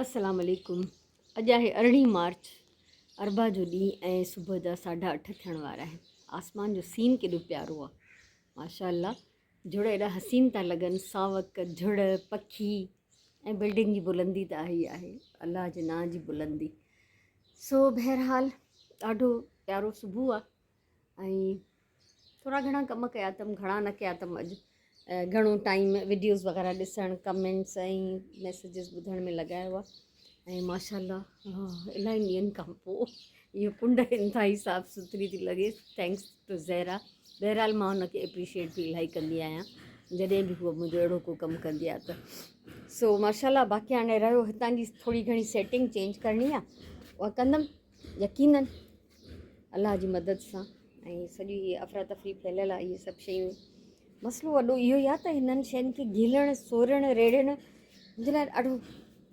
السلام عليڪم اڄ آهي ارڙهين مارچ اربع جو ڏينهن ۽ صبح جا ساڍا اٺ ٿيڻ وارا آهن. آسمان جو سين ڪيڏو پيارو آ ماشاء الله جھڙ ايڏا حسين ٿا لڳن ساوڪ جھڙ پکي ۽ بلڊنگ جي بلندي ته آهي ئي آهي الله جي نانء جي بلندي سو بهرحال ڏاڍو پيارو صبح آ ۽ ٿورا گهڻا ڪم ڪيا اٿم گهڻا نه ڪيا اٿم اڄ گهڻو ٽائيم وڊيوز وغيره ڏسڻ ڪمينٽس ۽ ميسيجز ٻڌڻ ۾ لڳايو آهي ۽ ماشاء الله الاهي ڏينهن کان پوء اهو ڪنڊ انتهائي صاف سٿري ٿي لڳي thanks two Zahra بهرحال مان هن کي اپريشيٽ به الاهي ڪندي آهيان جڏهن به هوء منهنجو اهڙو ڪو ڪم ڪندي آهي ته سو ماشاء الله باقي هاڻي رهيو هتان جي ٿوري گهڻي سيٽنگ چينج ڪرڻي آهي اها ڪندم يقينن الله جي مدد سان ۽ سڄي هي افراتفري ڦهليل آهي اهي سڀ شيون مسئلو وڏو اهو ئي آهي ته هنن شين کي گهلڻ سورڻ ريڙهڻ منهنجي لاء ڏاڍو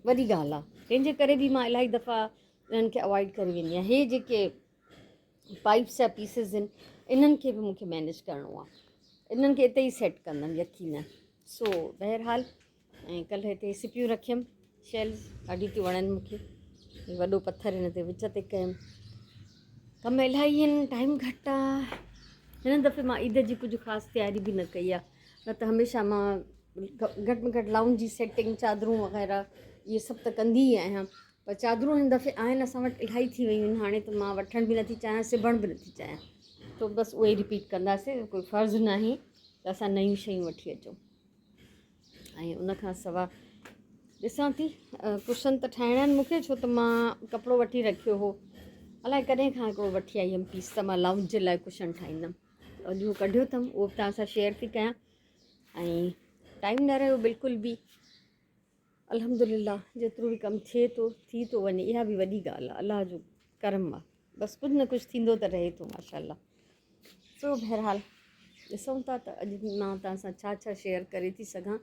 وڏي ڳالهه آهي تنهن جي ڪري به مان الاهي دفعا انهن کي اوائڊ ڪري ويندي آهيان هي جيڪي پائپس جا پيسز آهن انهن کي به مونکي مينيج ڪرڻو آهي انهن کي اتي ئي سيٽ ڪندم يقينا سو بهرحال ۽ ڪلهه هتي سپيون رکيم شيلز ڏاڍي ٿيون وڻن مونکي هي وڏو پٿر هن تي وچ تي ڪيم ڪم الاهي آهن ٽائيم گهٽ آ هن دفعي مان عيد جي ڪجهه خاص تياري به نه ڪئي آ نه ته هميشه مان گهٽ ۾ گهٽ لائونج جي سيٽنگ چادرون وغيره اهي سڀ ته ڪندي ئي آهيان پر چادرون هن دفعي آهن اسان وٽ الاهي ٿي ويون آهن هاڻي ته مان وٺڻ به نٿي چاهيان سبڻ به نٿي چاهيان تو بس اهي رپيٽ ڪنداسين ڪوئي فرض ناهي ته اسان نيون شيون وٺي اچون ۽ ان کان سوا ڏسان ٿي ڪشن ته ٺاهڻا آهن مونکي ڇو ته مان ڪپڙو وٺي رکيو هو الائي ڪڏهن کان هڪڙو وٺي آئي هيم پيس ته مان لائونج جي لاء ڪشن ٺاهيندم اڄ اهو ڪڍيو اٿم اهو به توهان سان شيئر ٿي ڪيان ۽ ٽائيم نه رهيو بلڪل به الحمد لله جيترو به ڪم ٿئي ٿو ٿي ٿو وڃي اها به وڏي ڳالهه آهي الله جو ڪرم آهي بس ڪجهه نه ڪجهه ٿيندو ته رهي ٿو ماشاء الله سو بهرحال ڏسون ٿا ته اڄ مان توهان سان ڇا ڇا شيئر ڪري ٿي سگهان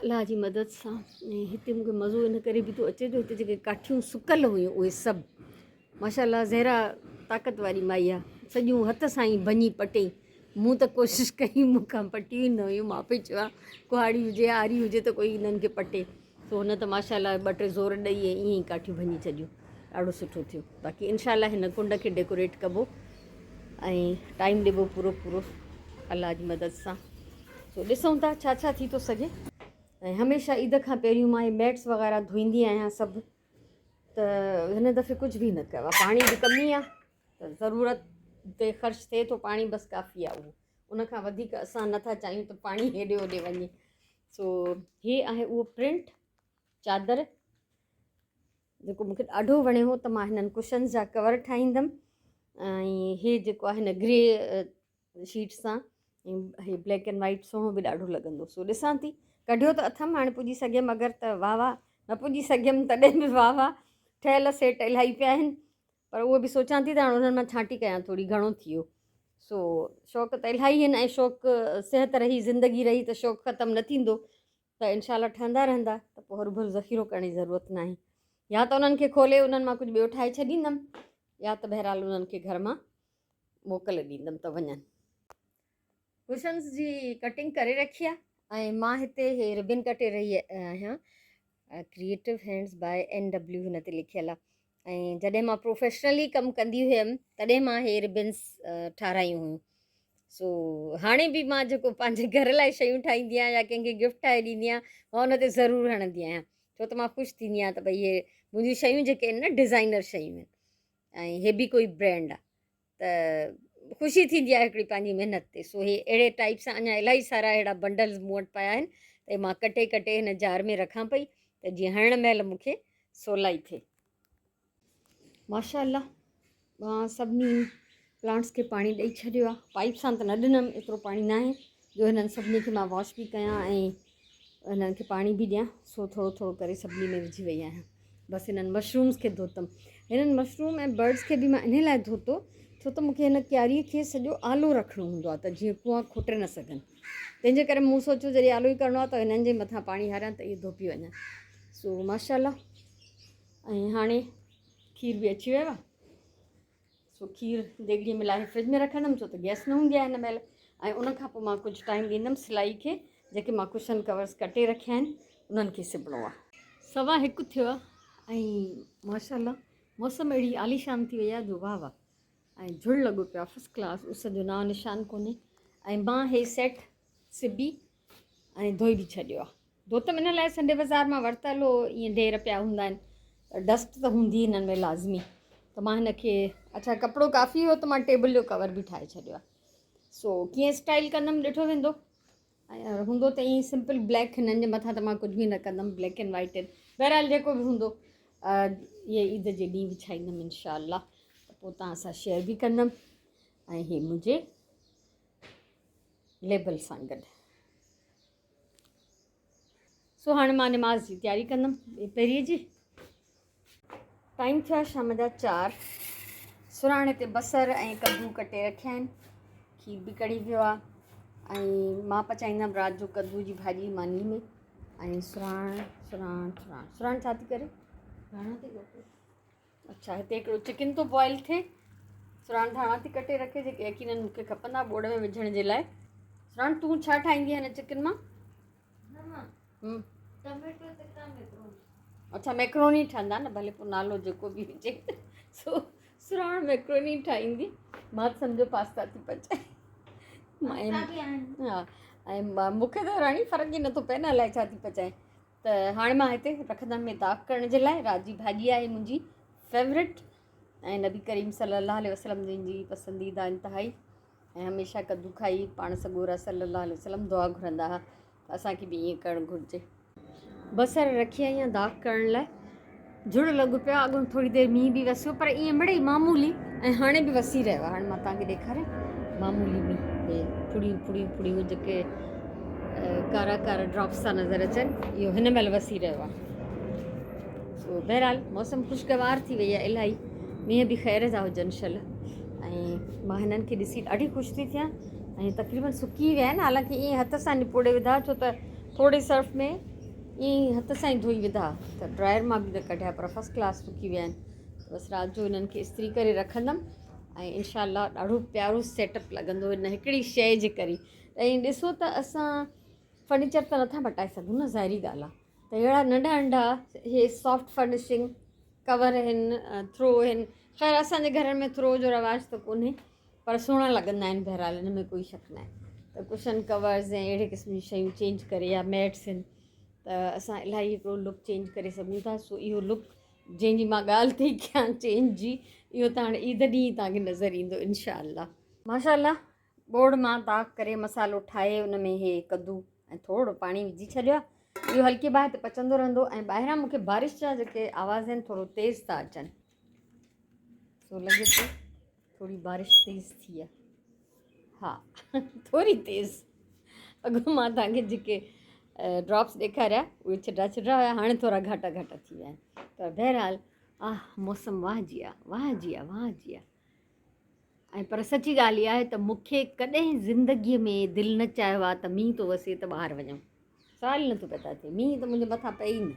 الله جي مدد سان ۽ هتي مونکي مزو ان ڪري به ٿو اچي جو هتي جيڪي ڪاٺيون سڪل هيون اهي سڀ ماشاء الله زهرا طاقت واري مائي آ سڄيون هٿ سان ئي ڀڃي پٽي مون ته ڪوشش ڪئي مون کان پٽيون ئي نه هيون مان پئي چوان ڪهاڙي هجي آري هجي ته ڪوئي هنن کي پٽي سو هن ته ماشاء الله ٻه ٽي زور ڏئي ۽ ائين ئي ڪاٺيون ڀڃي ڇڏيون ڏاڍو سٺو ٿيو باقي انشاء الله هن ڪنڊ کي ڊيڪوريٽ ڪبو ۽ ٽائيم ڏبو پورو پورو الله جي مدد سان سو ڏسون ٿا ڇا ڇا ٿي ٿو سگهي ۽ هميشه عيد کان پهريون مان هي ميٽس وغيره ڌوئيندي آهيان سڀ ته هن دفعي ڪجهه به نه ڪيو آهي پاڻي جي ڪمي آهي ته ضرورت تي خرچ ٿئي ٿو پاڻي بس ڪافي آهي اهو ان کان وڌيڪ اسان نٿا چاهيون ته پاڻي هيڏي هوڏي وڃي سو هي آهي اهو پرنٽ چادر جيڪو مونکي ڏاڍو وڻيو هو ته مان هنن ڪشنز جا ڪور ٺاهيندم ۽ هي جيڪو آهي هن گري شيٽ سان هي بليڪ اينڊ وائيٽ سهڻو به ڏاڍو لڳندو سو ڏسان ٿي ڪڍيو ته اٿم هاڻي پڄي سگهيم اگر ته واهه واهه نه پڄي سگهيم تڏهن به واهه واهه ٺهيل سيٽ الاهي پيا آهن پر اهو به سوچان ٿي ته هاڻي انهن مان ڇانٽي ڪيان ٿوري گهڻو ٿي ويو سو شوق ته الاهي آهن ۽ شوق صحت رهي زندگي رهي ته شوق ختم نه ٿيندو ته انشاء الله ٺهندا رهندا ته پوء هروڀرو ذخيرو ڪرڻ جي ضرورت ناهي يا ته انهن کي کولي انهن مان ڪجهه ٻيو ٺاهي ڇڏيندم يا ته بهرحال انهن کي گهر مان موڪل ڏيندم ته وڃن. ڪشنز جي ڪٽنگ ڪري رکي آ ۽ مان هتي هي ربن ڪٽي رهي آهيان creative hands by N W هن تي لکيل آ ۽ جڏهن مان پروفيشنلي ڪم ڪندي هيم تڏهن مان هي ربنس ٺارايون هيون سو هاڻي به مان جيڪو پنهنجي گهر لاء شيون ٺاهيندي آهيان يا ڪنهن کي گفٽ ٺاهي ڏيندي آهيان مان ان تي ضرور هڻندي آهيان ڇو ته مان خوش ٿيندي آهيان ته ڀئي هي منهنجون شيون جيڪي آهن نه ڊزائنر شيون آهن ۽ هي به ڪوئي برانڊ آ ته خوشي ٿيندي آهي هڪڙي پنهنجي محنت تي سو هي اهڙي ٽائپ سان اڃا الاهي سارا اهڙا بنڊلز مون وٽ پيا آهن ته مان ڪٽي ڪٽي هن جار ۾ رکان پئي ته جيئن هڻڻ مهل مون کي سولائي ٿئي. ماشاء الله مان سڀني پلانٽس کي پاڻي ڏئي ڇڏيو آهي پائپ سان ته نه ڏنم ايترو پاڻي ناهي جو هنن سڀني کي مان واش به ڪيان ۽ هنن کي پاڻي به ڏيان سو ٿورو ٿورو ڪري سڀني ۾ وجهي وئي آهيان بس هنن مشرومز کي ڌوتم هنن مشروم ۽ برڊز کي به مان انهي لاء ڌوتو ڇو ته مونکي هن ڪياري کي سڄو آلو رکڻو هوندو آهي ته جيئن ڪوئا کوٽي نه سگهن تنهن جي ڪري مون سوچيو جڏهن آلو ئي ڪرڻو آهي ته هنن جي مٿان پاڻي هاريان ته اهي ڌوپي وڃن سو ماشاء الله ۽ هاڻي کير به اچي ويو آهي سو کير ديڳڙي ۾ لاهي فرج ۾ رکندم ڇو ته گئس نه هوندي آهي هن مهل ۽ ان کان پوء مان ڪجهه ٽائيم ڏيندم سلائي کي جيڪي مان ڪشن ڪورس ڪٽي رکيا آهن انهن کي سبڻو آهي. سوا هڪ ٿيو آهي ۽ ماشاء الله موسم اهڙي عاليشان ٿي وئي آهي جو واهه واهه ۽ جھڙ لڳو پيو آهي فرسٽ ڪلاس اس جو نانء نشان ڪونهي ۽ مان هي سيٽ سبي ۽ ڌوئي به ڇڏيو آهي ڌوتم ان لاء سنڊي بازار مان ورتل هو ائين ڍير پيا هوندا آهن ته ڊسٽ ته هوندي هنن ۾ لازمي ته مان هن کي اڇا ڪپڙو ڪافي هو ته مان ٽيبل جو ڪور به ٺاهي ڇڏيو آهي سو ڪيئن اسٽائل ڪندم ڏٺو ويندو ۽ هوندو ته ائين سمپل بليڪ هنن جي مٿان ته مان ڪجهه به نه ڪندم بليڪ اينڊ وائيٽ آهن بهرحال جيڪو به هوندو اهي عيد جي ڏينهن وڇائيندم انشاء الله ته پوء توهان سان شيئر به ڪندم ۽ هي منهنجي ليبل سان گڏ سو هاڻي مان نماز جي تياري ڪندم پهرين جي ٽائيم ٿيو آهي شام جا چار. سرهاڻي تي بصر ۽ ڪدو ڪٽي رکيا آهن. کير به ڪڙهي ويو آهي ۽ مان پچائيندم رات جو ڪدو جي ڀاڄي ماني ۾ ۽ سرهاڻ سرهاڻ سرهاڻ سرهاڻ ڇا ٿي ڪري؟ ڌاڻا ٿي ڪٽي. اڇا هتي هڪڙو چڪن ٿو بوائل ٿئي. سرهاڻ ڌاڻا ٿي ڪٽي رکي جيڪي يقينن مون کي کپندا ٻوڙ ۾ وجهڻ جي لاء. سرهاڻ تون ڇا ٺاهيندي هن چڪن مان؟ ٽميٽو تڪا ميڪروني. اڇا ميڪروني ٺهندا نه ڀلي پوء نالو جيڪو به هجي سو سراڻ ميڪروني ٺاهيندي مان ته سمجهو پاستا ٿي پچائي ها ۽ مون کي ته راڻي فرق ئي نٿو پئي نه الائي ڇا ٿي پچائي ته هاڻي مان هتي رکندم ۾ داغ ڪرڻ جي لاء رات جي ڀاڄي آهي منهنجي فيورٽ ۽ نبي ڪريم صلي الله عليه وسلم جن جي پسنديده انتهائي ۽ هميشه ڪدو کائي پاڻ سڳورا صلي الله عليه وسلم دعا گهرندا ها ته اسان کي به ائين ڪرڻ گهرجي. بصر رکي آئي آهيان داغ ڪرڻ لاء. جھڙ لڳو پيو آهي اڳ ٿوري دير مينهن به وسيو پر ائين مڙئي معمولي ۽ هاڻي به وسي رهيو آهي هاڻي مان توهان کي ڏيکاريان معمولي مينهن هي ڦڙيون ڦڙيون ڦڙيون جيڪي ڪارا ڪارا ڊراپس ٿا نظر اچن اهو هن مهل وسي رهيو آهي سو بهرحال موسم خوشگوار ٿي وئي آهي الاهي مينهن به خير جا هجن شل ۽ مان هنن کي ڏسي ڏاڍي خوش ٿي ٿيان ۽ تقريبن سڪي ويا آهن حالانڪه ائين هٿ سان نپوڙي وڌا ڇو ته ٿوري سرف ۾ ائين هٿ سان ئي ڌوئي وڌا ته ڊرائر مان به نه ڪڍيا پر فرسٽ ڪلاس سڪي ويا آهن بس رات جو هنن کي استري ڪري رکندم ۽ انشاء الله ڏاڍو پيارو سيٽ اپ لڳندو هن هڪڙي شيء جي ڪري ۽ ڏسو ته اسان فرنيچر ته نٿا مٽائي سگهون نه ظاهري ڳالهه آهي ته اهڙا ننڍا ننڍا اهي سافٽ فرنشنگ ڪور آهن ٿرو آهن خير اسان جي گهرن ۾ ٿرو جو رواج ته ڪونهي پر سهڻا لڳندا آهن بهرحال ان ۾ ڪوئي شڪ ناهي ته ڪشن ڪورز ۽ اهڙي قسم جون شيون چينج ڪري يا ميٽس آهن ته اسان الاهي هڪڙو لڪ چينج ڪري سگهون ٿا سو اهو لڪ جنهن جي مان ڳالهه ٿي ڪيان چينج جي اهو ته هاڻي عيد ڏينهن توهان کي نظر ايندو انشاء الله ماشاء الله ٻوڙ مان داغ ڪري مصالحو ٺاهي ان ۾ هي ڪدو ۽ ٿورڙو پاڻي وجهي ڇڏيو آهي. اهو هلڪي باهه تي پچندو رهندو ۽ ٻاهران مون کي بارش جا جيڪي آواز آهن ٿورو تيز ٿا اچن. سو لڳي ٿو ٿوري بارش تيز ٿي آهي. ها ٿوري تيز. اڳ مان توهان کي جيڪي ڊراپس ڏيکاريا اهي ڇڊا ڇڊا هيا هاڻي ٿورا گهاٽا گهاٽا ٿي ويا آهن. پر بهرحال آه موسم واهه جي آ واهه جي آ واهه جي آ. ۽ پر سچي ڳالهه اها آهي ته مون کي ڪڏهن زندگيء ۾ دل نه چاهيو آهي ته مينهن ٿو وسي ته ٻاهر وڃان. سوال ئي نٿو پيدا ٿئي. مينهن ته منهنجي مٿان پئي ئي نه.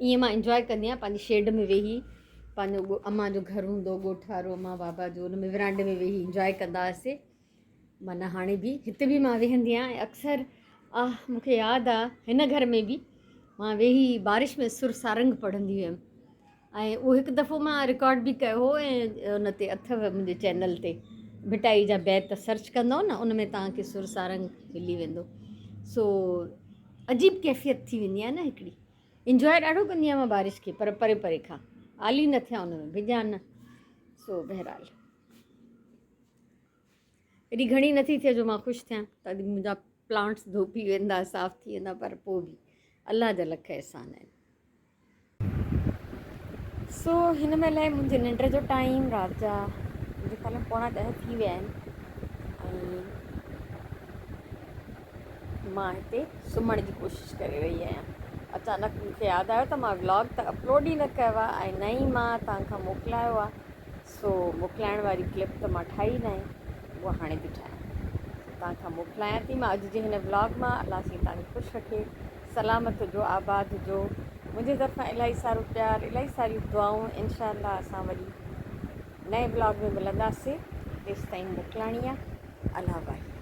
ائين مان انجواء ڪندي آهيان پنهنجي شيڊ ۾ ويهي پنهنجو امان جو گهر هوندو هو ڳوٺ وارو امان بابا جو ان ۾ ورانڊي ۾ ويهي انجواء ڪندا هئاسي. معنيٰ هاڻي به هت به مان ويهندي آهيان ۽ اڪثر آه مون کي ياد آ هن گهر ۾ به مان ويهي بارش ۾ سر سارنگ پڙهندي هيم. ۽ اهو هڪ دفعو مان رڪارڊ به ڪيو هو ۽ ان تي اٿو منهنجي چينل تي ڀٽائي جا بيت سرچ ڪندو نه ان ۾ توهان کي سر سارنگ ملي ويندو سو عجيب ڪيفيت ٿي ويندي آهي نه هڪڙي انجواء ڏاڍو ڪندي آهيان مان بارش کي پر پري پري کان آلي نه ٿيان ان ۾ ڀڄان نه سو بهرحال ايڏي گهڻي نٿي ٿئي جو مان خوش ٿيان ته منهنجا پلانٽس ڌوپي ويندا صاف ٿي ويندا پر پوء به الله جا لک احسان آهن. سو هن مهل آهي منهنجي ننڊ جو ٽائيم رات جا منهنجي خيال ۾ پوڻا ڏهه ٿي ويا آهن ۽ مان هتي سمهڻ جي ڪوشش ڪري رهي آهيان اچانڪ مون کي ياد آيو ته مان ولاگ ته اپلوڊ ئي نه ڪيو آهي ۽ نه ئي مان توهان کان موڪلايو آهي سو موڪلائڻ واري ڪلپ ته مان ٺاهي ناهي اها هاڻي ٿي ٺاهيان. سو توهان کان موڪلايان ٿي مان اڄ جي هن ولاگ مان. الله سائين توهان کي خوش رکي سلامت هجو آباد هجو منهنجي طرفان الاهي سارو پيار الاهي ساريون دعائون انشاء الله اسان وري نئين ولاگ ۾ ملنداسي تيستائين موڪلاڻي آ الله واهي.